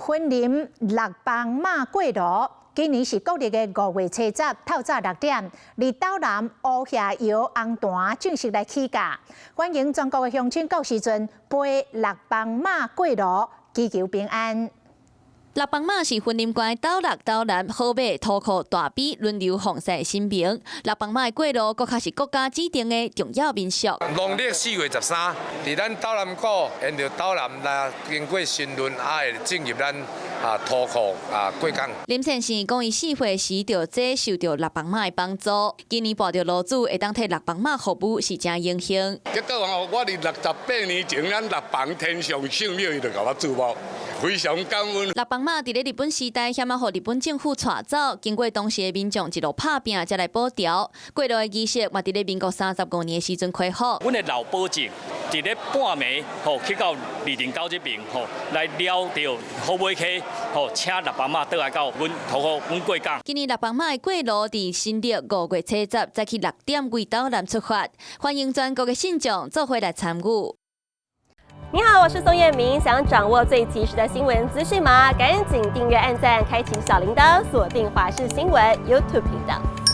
雲林六枋媽過路，今年是國曆的5月70透早6點，佇斗南烏霞窯紅壇正式來起駕，歡迎全國的鄉親到時陣陪六枋媽過路，祈求平安。六枋媽是雲林縣斗六、斗南、好馬、塗庫、大埤輪流奉祀神明。六枋媽的過路，閣較是國家指定的重要民俗。農曆4月13，佇咱斗南鼓沿著斗南來經過新崙，會進入咱塗庫過港。林先生講，伊4歲時著這受著六枋媽的幫助，今年跋著爐主會當替六枋媽服務，是誠榮幸。結果吼，我佇68年前，咱六枋天上聖廟，伊就共我注目，非常感恩。六枋媽佇咧日本時代，險仔予日本政府帶走，經過當時的民眾一路拍拚，才來保牢。過路的儀式嘛，佇咧民國35年的時陣恢復。阮的老保證，佇咧半暝吼去到二重溝這邊吼，來撩著好尾溪吼，請六枋媽倒來到阮塗庫阮過港。今年六枋媽的過路佇新曆5月70，早起6點為斗南出發，歡迎全國的信眾做伙來參與。你好，我是宋彥明。想掌握最及時的新聞資訊嗎？趕緊訂閱、按讚、開啟小鈴鐺，鎖定華視新聞 YouTube 頻道。